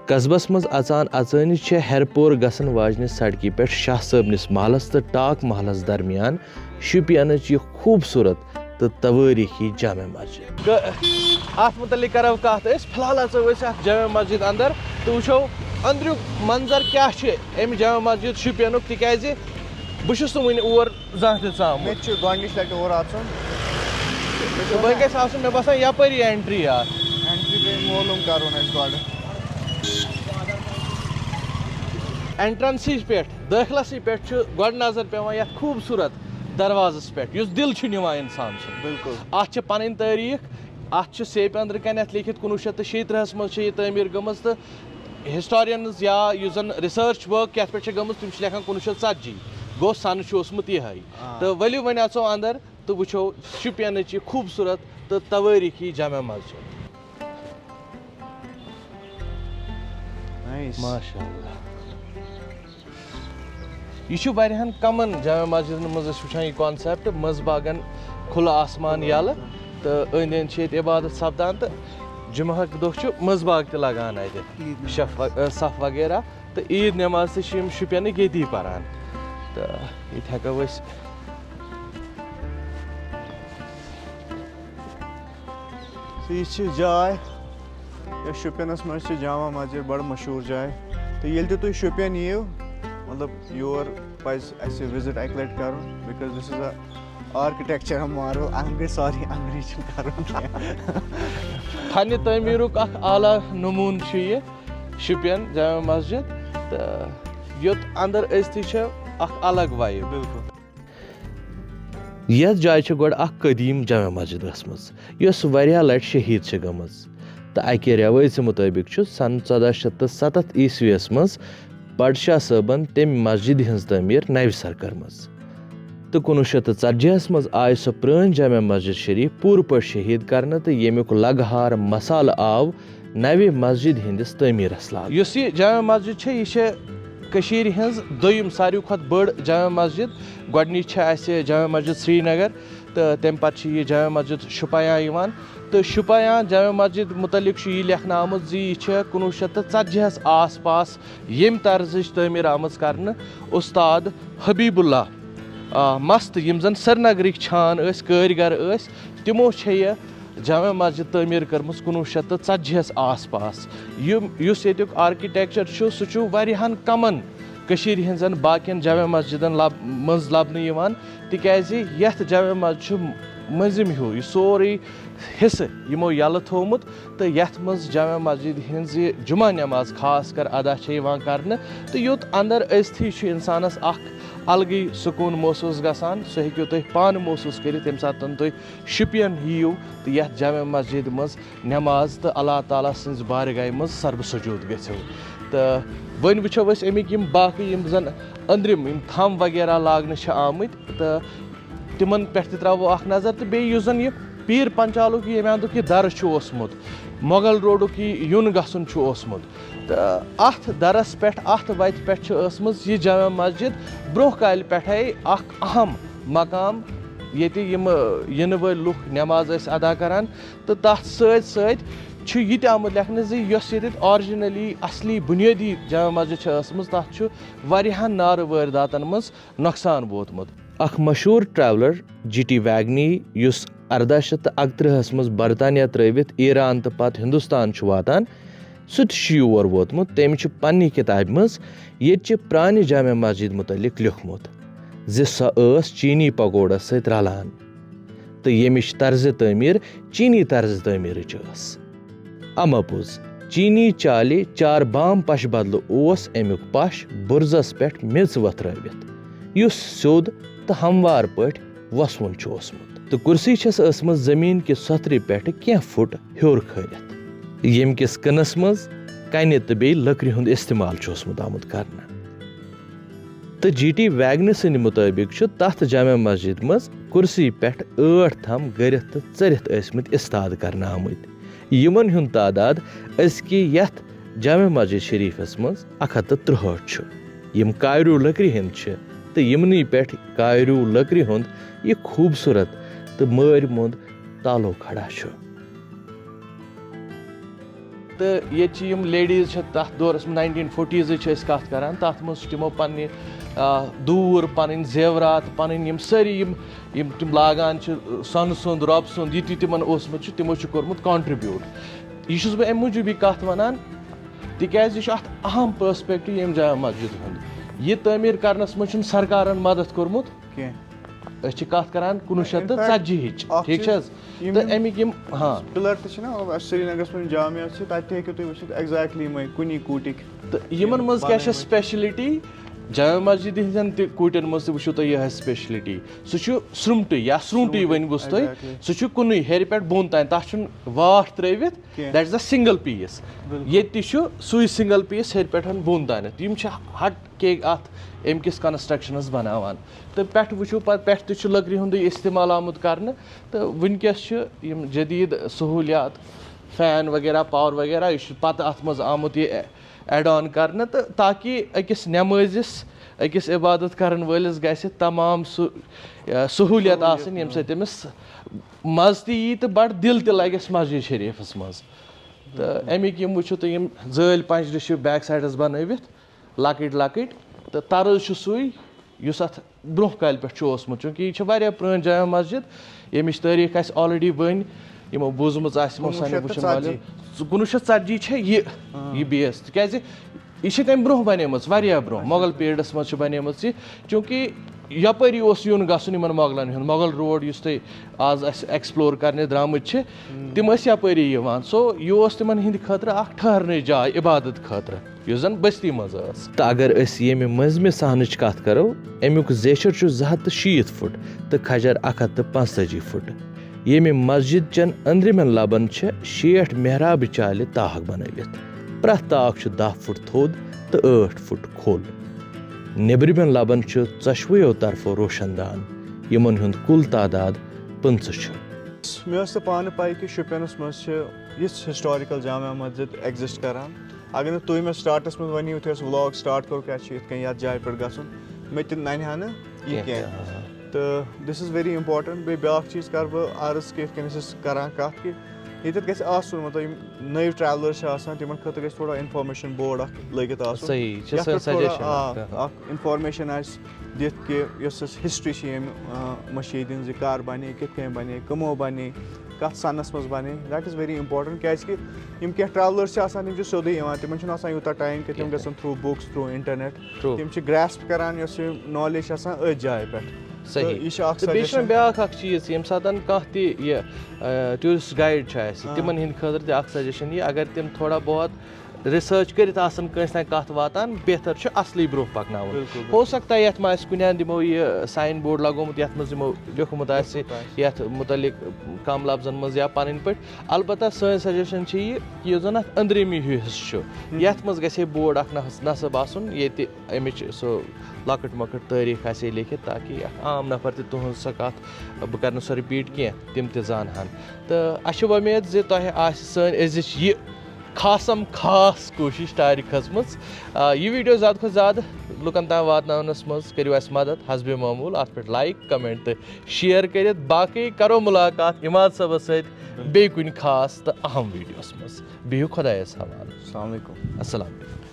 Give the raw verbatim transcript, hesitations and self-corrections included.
قصبس منٛز اژان اژٲنی چھےٚ ہیرپور گژھن واجنہِ سڑکہِ پٮ۪ٹھ شاہ صٲبنِس محلس تہٕ ٹاک محلس درمیان شوپینٕچ یہِ خوٗبصوٗرت تہٕ توٲریٖخی جامع مسجد۔ تہٕ اتھ متعلق کرو کتھ أسۍ۔ فی الحال اژو أسۍ اتھ جامع مسجد اندر تہٕ وٕچھو أنٛدریُک منظر کیٛاہ چھُ امہِ جامع مسجد شوپینُک، تِکیازِ بہٕ چھُس نہٕ وُنہِ اور زانٛہہ تہِ ژامُت۔ مےٚ تہِ چھُ گۄڈٕنِچ لٹہِ اور اژُن۔ تہٕ وۄنۍ گژھِ آسُن، مےٚ باسان، یپٲری entry اکھ۔ Entry پیٚیہِ معلوٗم کرُن اَسہِ گۄڈٕ۔ Entrance پٮ۪ٹھ، دٲخلسٕے پٮ۪ٹھ چھُ گۄڈٕ نظر پٮ۪وان یتھ خوٗبصوٗرت دروازس پٮ۪ٹھ، یُس دِل چھُ نِوان انسان سُنٛد۔ بِلکُل۔ اتھ چھِ پنٕنۍ تٲریٖخ، اتھ چھُ سیپہِ أنٛدرٕ کنٮ۪تھ لیکھِتھ، کُنوُہ شیٚتھ تہٕ شیٚیہِ ترٕٛہس منٛز چھِ یہِ تعمیٖر گٔمٕژ تہٕ historians یا یُس زن research work یتھ پٮ۪ٹھ چھِ گٔمٕژ، تِم چھِ لیکھان کُنوُہ شیٚتھ ژتجی، گوٚو سنہٕ چھُ اوسمُت یِہے۔ آ۔ تہٕ ؤلِو وۄنۍ اژو اندر تہٕ وٕچھو شُپینٕچ یہِ خوٗبصوٗرت تہٕ توٲریٖخی جامع مسجد۔ Nice۔ ماشاء اللہ۔ یہِ چھُ واریاہن کمن جامع مسجدن منٛز أسۍ وٕچھان یہِ concept، منٛز باگن کھُلہٕ آسمان یلہٕ تہٕ أنٛدۍ أنٛدۍ چھِ ییٚتہِ عبادت سپدان تہٕ جمعہ کہِ دۄہ چھُ منٛز باگ تہِ لگان اتہِ، عیٖد نماز۔ شف و-، صف وغیرہ۔ تہٕ عیٖد نماز تہِ چھِ یِم شُپینٕکۍ ییٚتی پران۔ تہٕ ییٚتہِ ہٮ۪کو أسۍ۔ تہٕ یہِ چھِ جاے، یۄس شُپینَس منٛز چھِ جامع مسجد، بڑٕ مشہوٗر جاے۔ تہٕ ییٚلہِ تہِ تُہۍ شُپین یِیِو، مطلب، یور پزِ اَسہِ visit اَکہِ لٹہِ کرُن، because this is a architecture marvel۔ I'm very sorry، انگریزی چھُنہٕ کرُن کینٛہہ۔ فنِ تعمیٖرُک اکھ اعلیٰ نموٗنہٕ چھُ یہِ۔ شُپین جامع مسجد، تہٕ یوٚت اندر أژتھٕے چھِ اکھ الگ vibe۔ بِلکُل۔ یتھ جایہِ چھِ گۄڈٕ اکھ قدیٖم جامع مسجد ٲسمٕژ، یۄس واریاہ لٹہِ شہیٖد چھِ گٔمٕژ، تہٕ اکہِ رٮ۪وٲیژِ مُطٲبِق چھُ سنہٕ ژۄداہ شیٚتھ تہٕ ستتھ عیسویس منٛز بڈشاہ صٲبن تمہِ مسجدِ ہٕنٛز تعمیٖر نوِ سرٕ کٔرمٕژ۔ تہٕ کُنوُہ شیٚتھ تہٕ ژتجی ہس منٛز آیہِ سۄ پرٛٲنۍ جامع مسجد شریف پوٗرٕ پٲٹھۍ شہیٖد کرنہٕ، تہٕ ییٚمیُک لگہٕ ہار مسالہٕ آو نوِ مسجد ہٕنٛدِس تعمیٖرس لاگنہٕ۔ یۄس یہِ جامع مسجد چھےٚ، یہِ چھےٚ کٔشیٖرِ ہٕنٛز دوٚیِم ساروی کھۄتہٕ بٔڑ جامع مسجد۔ گۄڈٕنِچ چھےٚ اَسہِ جامع مسجد سرینگر، تہٕ تَمہِ پتہٕ چھِ یہِ جامع مسجد شُپیاں یِوان۔ تہٕ شُپیاں جامع مسجد مُتعلِق چھُ یہِ لیکھنہٕ آمُت زِ یہِ چھےٚ کُنوُہ شیٚتھ تہٕ ژتجی ہَس آس پاس ییٚمہِ طرزٕچ تعمیٖر آمٕژ کرنہٕ اُستاد حبیب اللہ، آ، مست، یِم زن سرینگرٕکۍ چھان ٲسۍ، کٲرۍ گر ٲسۍ، تِمو چھےٚ یہِ جامع مسجد تعمیٖر کٔرمٕژ کُنوُہ شیٚتھ تہٕ ژتجی ہَس آس پاس۔ یِم، یُس ییٚتیُک architecture چھُ، سُہ چھُ واریاہن کمن کٔشیٖرِ ہٕنٛزن باقین جامع مسجدن لب-، منٛز لبنہٕ یِوان، تِکیازِ یتھ جامع مسجد چھُ مٔنٛزِم ہیوٗ یہِ سورُے حصہٕ یِمو یلہٕ تھوومُت، تہٕ یتھ منٛز جامع مسجد ہٕنٛز یہِ جمعہ نماز خاص کر ادا چھےٚ یِوان کرنہٕ، تہٕ یوٚت اندر أژتھٕے چھُ انسانس اکھ الگٕے سکوٗن محسوٗس گژھان۔ سُہ ہیٚکِو تُہۍ پانہٕ محسوٗس کٔرِتھ، ییٚمہِ ساتہٕ تُہۍ شُپین یِیِو تہٕ یَتھ جامع مسجد منٛز نماز تہٕ اللہ تعالیٰ سٕنٛز بارگاہہِ منٛز سربہٕ سجود گٔژھِو۔ تہٕ وۄنۍ وٕچھو أسۍ اَمِکۍ یِم باقٕے یِم زَن أنٛدرِم یِم تھم وغیرہ لاگنہٕ چھِ آمٕتۍ، تہٕ تِمن پٮ۪ٹھ تہِ ترٛاوو اکھ نظر۔ تہٕ بیٚیہِ یُس زَن یہِ پیٖر پنچالُک یہِ ییٚمہِ اَندُک یہِ درٕ چھُ اوسمُت، مۄغل روڈُک یہِ یُن گژھُن چھُ اوسمُت، تہٕ اَتھ درس پٮ۪ٹھ، اَتھ وَتہِ پٮ۪ٹھ چھِ ٲسمٕژ یہِ جامع مسجد برٛونٛہہ کالہِ پٮ۪ٹھَے اکھ اہم مقام، ییٚتہِ یِم، ٲ، یِنہٕ وٲلۍ لُکھ نٮ۪ماز ٲسۍ ادا کران۔ تہٕ تَتھ سۭتۍ سۭتۍ چھُ یہِ تہِ آمُت لیکھنہٕ زِ یۄس ییٚتہِ originally اصلی بُنیٲدی جامع مسجد چھِ ٲسمٕژ، تَتھ چھُ واریاہَن نارٕ وٲرۍ داتَن منٛز نۄقصان ووتمُت۔ اکھ مشہوٗر traveller جی ٹی ویگنی، یُس ارداہ شیٚتھ تہٕ اَکترٕہَس منٛز برطانیہ ترٲوِتھ ایران تہٕ پتہٕ ہندوستان چھُ واتان، سُہ تہِ چھُ یور ووتمُت۔ تٔمۍ چھُ پننہِ کتابہِ منٛز ییٚتہِ چہِ پرانہِ جامع مسجد متعلق لیوٗکھمُت زِ سۄ ٲس چینی پگوڈس سۭتۍ رلان تہٕ ییٚمِچ طرزِ تعمیٖر چینی طرزِ تعمیٖرٕچ ٲس۔ اما پوٚز، چینی چالہِ چار بام پشہِ بدلہٕ اوس امیُک پش بُرزس پٮ۪ٹھ میٚژ وۄتھرٲوِتھ، یُس سیوٚد تہٕ ہموار پٲٹھۍ وسوُن چھُ اوسمُت، تہٕ کرسی چھس ٲسمٕژ زمین کہِ سۄتھرِ پٮ۪ٹھٕ کینٛہہ فُٹ ہیوٚر کھٲلِتھ، ییٚمہِ کِس کٕنس منٛز کنہِ تہٕ بیٚیہِ لٔکرِ ہُنٛد استعمال چھُ اوسمُت آمُت کرنہٕ۔ تہٕ جی ٹی ویگنہٕ سٕنٛدِ مُطٲبِق چھُ تَتھ جامع مسجد منٛز کُرسی پٮ۪ٹھ ٲٹھ تھم گٔرِتھ تہٕ ژٔرِتھ ٲسۍمٕتۍ اِستاد کرنہٕ آمٕتۍ، یِمن ہُنٛد تعداد أزکہِ یَتھ جامع مسجد شریفس منٛز اکھ ہَتھ تہٕ ترٛہٲٹھ چھُ، یِم کایرو لٔکرِ ہٕنٛدۍ چھِ تہٕ یِمنٕے پٮ۪ٹھ کایرو لٔکرِ ہُنٛد یہِ خوٗبصوٗرت تہٕ مٲرۍ موٚنٛد تالو کھڑا چھُ۔ تہٕ ییٚتہِ چھِ یِم لیڈیٖز چھِ، تَتھ دورَس منٛز، ناینٹیٖن فورٹیٖزٕچ چھِ أسۍ کَتھ کَران، تَتھ منٛز چھِ تِمو پنٛنہِ آ، دوٗر، پَنٕنۍ زیورات، پَنٕنۍ یِم سٲری یِم یِم تِم لاگان چھِ، سۄنہٕ سُنٛد، رۄپہٕ سُنٛد، یہِ تہِ تِمَن اوسمُت چھُ، تِمو چھُ کوٚرمُت کانٹرٛبیوٗٹ۔ یہِ چھُس بہٕ اَمہِ موٗجوٗب یہِ کَتھ وَنان، تِکیٛازِ یہِ چھُ اَتھ اَہَم پٔرسپیکٹِو ییٚمہِ جامع مسجد ہُنٛد۔ یہِ تعمیٖر کَرنَس منٛز چھُنہٕ سرکارَن مدد کوٚرمُت۔ کینٛہہ۔ أسۍ چھِ کَتھ کَران کُنوُہ شیٚتھ تہٕ ژَتجی ہٕچ، اَکھ ٹھیٖک چھِ چیٖز، حظ؟ یِم تہٕ یِم اَمِکۍ یِم، ہاں۔ پِلر تہِ چھِنہ، مطلب، اَسہِ سرینگرَس منٛز جامع چھِ، تَتہِ تہِ ہیٚکِو تُہۍ وٕچھِتھ exactly یِمَے کُنی کوٗٹِکۍ۔ تہٕ یِمن منٛز کیٛاہ چھےٚ سپیشلٹی؟ جامع مسجد ہٕنٛزن تہِ کوٗٹٮ۪ن منٛز تہِ وٕچھِو تُہۍ یِہے سپیشلٹی۔ سُہ چھُ سرٛومٹٕے یا سرٛوٗنٹٕے ؤنۍ گوٚژھ تۄہہِ۔ Exactly۔ سُہ چھُ کُنُے ہیٚرِ پٮ۪ٹھ بۄن تام، تَتھ چھُنہٕ واٹھ ترٲوِتھ۔ کینٛہہ۔ That is the single piece۔ بِلکُل۔ ییٚتہِ تہِ چھُ سُے سنگل پیٖس ہیٚرِ پٮ۪ٹھ بۄن تامَتھ۔ یِم چھِ ہٹ کے اَتھ اَمہِ کِس کنسٹرکشنس بناوان۔ تہٕ پٮ۪ٹھٕ وٕچھِو پتہٕ، پٮ۪ٹھٕ تہِ چھُ لٔکرِ ہُنٛدُے استعمال آمُت کرنہٕ۔ تہٕ وٕنکیٚس چھِ یِم جدید سہوٗلیات، فین وغیرہ، پاور وغیرہ، یہِ چھُ پتہٕ اَتھ منٛز آمُت یہِ ایڈ آن کرنہٕ، تہٕ تاکہِ أکِس نٮ۪مٲزِس، أکِس عبادت کرن وٲلِس گژھِ تمام سُہ، آ، سہوٗلیت آسٕنۍ، ییٚمہِ سۭتۍ تٔمِس مزٕ تہِ یی تہٕ بڑٕ دِل تہِ لگٮ۪س مسجد شریفس منٛز۔ تہٕ اَمِکۍ یِم وٕچھِو تُہۍ، یِم زٲلۍ پنجرِ چھِ بیک سایڈس بنٲوِتھ، لۄکٕٹۍ لۄکٕٹۍ، تہٕ طرز چھُ سُے یُس اَتھ برونٛہہ کالہِ پٮ۪ٹھ چھُ اوسمُت، چوٗنٛکہِ یہِ چھِ واریاہ پرٛٲنۍ جامع مسجد، ییٚمِچ تٲریٖخ اَسہِ آلریڈی ؤنۍ، یِمو بوٗزمٕژ آسہِ، یِمو سانیو وٕچھَن والیو۔ کُنوُہ شیٚتھ تہٕ ژتجی۔ سُہ کُنوُہ شیٚتھ ژتجی چھےٚ یہِ، آ۔ یہِ بیس، تِکیٛازِ یہِ چھِ تَمہِ برونٛہہ بَنیمٕژ، واریاہ برونٛہہ، مۄغل پیریڈَس منٛز چھِ بَنیمٕژ یہِ، چوٗنٛکہِ یَپٲری اوس یُن گژھُن یِمَن مۄغلَن ہُنٛد، مۄغل روڈ یُس تُہۍ آز اَسہِ ایکسپلور کَرنہِ درٛامٕتۍ چھِ، تِم ٲسۍ یَپٲری یِوان۔ سو، یہِ اوس تِمَن ہِنٛدِ خٲطرٕ اَکھ ٹھہرنٕچ جاے عبادت خٲطرٕ، یُس زَن بستی منٛز ٲس۔ تہٕ اگر أسۍ ییٚمہِ مٔنٛزمہِ صحنٕچ کَتھ کَرو، اَمیُک زیچھر چھُ زٕ ہَتھ تہٕ شیٖتھ فُٹ تہٕ کھجر اَکھ ہَتھ تہٕ پانٛژتٲجی فُٹ۔ ییٚمہِ مسجد چٮ۪ن أنٛدرِمٮ۪ن لَبَن چھےٚ شیٹھ محرابہٕ چالہِ طاق بنٲوِتھ۔ پرٛٮ۪تھ طاق چھُ دَہ فُٹ تھوٚد تہٕ ٲٹھ فُٹ کھوٚل۔ نیٚبرِمٮ۪ن لَبَن چھُ ژۄشوٕیو طرفو روشن دان، یِمَن ہُنٛد کُل تعداد پٕنٛژٕہ چھُ۔ مےٚ ٲس نہٕ پانہٕ پَے کہِ شُپینَس منٛز چھِ یِژھ ہسٹوریکل جامع مسجد ایگزسٹ کران۔ اگر نہٕ تُہۍ مےٚ سٹارٹس منٛز ؤنِو، یُتھُے اَسہِ ولاگ سٹارٹ کوٚر، کیٛاہ چھِ یِتھ کٔنۍ یَتھ جایہِ پٮ۪ٹھ گژھُن، مےٚ تہِ نَنہِ ہا نہٕ یہِ کینٛہہ۔ تہٕ this is very important۔ بیٚیہِ بیٛاکھ چیٖز کَرٕ بہٕ عرض کہِ یِتھ کٔنۍ أسۍ ٲسۍ کَران کَتھ کہِ ییٚتٮ۪تھ گژھِ آسُن، مطلب، یِم نٔوۍ ٹرٛیولٲرٕز چھِ آسان، تِمَن خٲطرٕ گژھِ تھوڑا اِنفارمیشَن بورڈ اَکھ لٲگِتھ آسُن۔ صحیح، چھِ یَتھ سٲنۍ پٮ۪ٹھ تھوڑا، سجیشن آ، اَکھ۔ اَکھ اِنفارمیشَن آسہِ دِتھ کہِ یۄس اَسہِ ہِسٹرٛی چھِ ییٚمہِ، آ، مٔشیٖدِ ہِنٛز، یہِ کَر بَنے، کِتھ کٔنۍ بَنے، کٕمو بَنے، کَتھ سَنَس منٛز بَنے، that is very important۔ کیٛازِکہِ یِم کینٛہہ ٹرٛاولٲرٕز چھِ آسان، تِم چھِ سیوٚدُے یِوان، تِمَن چھُنہٕ آسان یوٗتاہ ٹایم کہِ تِم کینٛہہ۔ گژھن تھرٛوٗ بُکٕس، تھرٛوٗ اِنٹرنیٹ۔ True۔ تِم چھِ گرٛیسپ کَران یۄس یہِ نالیج چھِ آسان أتھۍ جایہِ پٮ۪ٹھ۔ صحیح۔ تہٕ یہِ چھِ اَکھ تہٕ بیٚیہِ چھُ مےٚ سجیشن۔ بیٛاکھ اَکھ چیٖز، ییٚمہِ ساتہٕ کانٛہہ تہِ یہِ، آ، ٹوٗرِسٹ گایِڈ چھُ اَسہِ، آ۔ تِمَن ہِنٛدِ خٲطرٕ تہِ اَکھ سجیشن یہِ، اگر تِم تھوڑا بہت رِسٲرٕچ کٔرِتھ آسَن کٲنٛسہِ تام کَتھ واتان، بہتر چھُ اَصلٕے برونٛہہ پَکناوُن۔ بِلکُل، بِلکُل۔ ہو سکتا ہے یَتھ ما آسہِ کُنہِ اَنٛدٕ یِمو یہِ ساین بورڈ لَگومُت، یَتھ منٛز یِمو لیوٚکھمُت آسہِ، لیوٚکھمُت۔ یَتھ مُتعلِق کَم لفظن منٛز یا پَنٕنۍ پٲٹھۍ۔ البتہ سٲنۍ سجیشن چھِ یہِ کہِ یُس زَن اَتھ أنٛدرِمٕے ہیوٗ حِصہٕ چھُ، ہُم۔ یَتھ منٛز گژھِ ہے بورڈ اَکھ نَس-، نصب آسُن، ییٚتہِ اَمِچ سُہ لۄکٕٹ مۄکٕٹ تٲریٖخ آسہِ ہے لیکھِتھ، تاکہِ اَکھ عام نفر تہِ تُہٕنٛز سۄ کَتھ، بہٕ کَرٕ نہٕ سۄ رِپیٖٹ کینٛہہ، تِم تہِ زانہٕ ہَن۔ تہٕ اَسہِ چھِ وۄمید زِ تۄہہِ آسہِ سٲنۍ أزِچ یہِ خاصم خاص کوٗشِش ٹارِ کھٔژمٕژ۔ آ، یہِ ویٖڈیو زیادٕ کھۄتہٕ زیادٕ لُکَن تام واتناونَس منٛز کٔرِو اَسہِ مدد، حسبِ معموٗل اَتھ پٮ۪ٹھ لایک، کمنٹ تہٕ شیئر کٔرِتھ۔ باقٕے کَرو مُلاقات عماد صٲبَس سۭتۍ بیٚیہِ کُنہِ خاص تہٕ اَہَم ویٖڈیوَس منٛز۔ بِہِو خۄدایَس حوالہٕ۔ السلام علیکم۔ السلام علیکم۔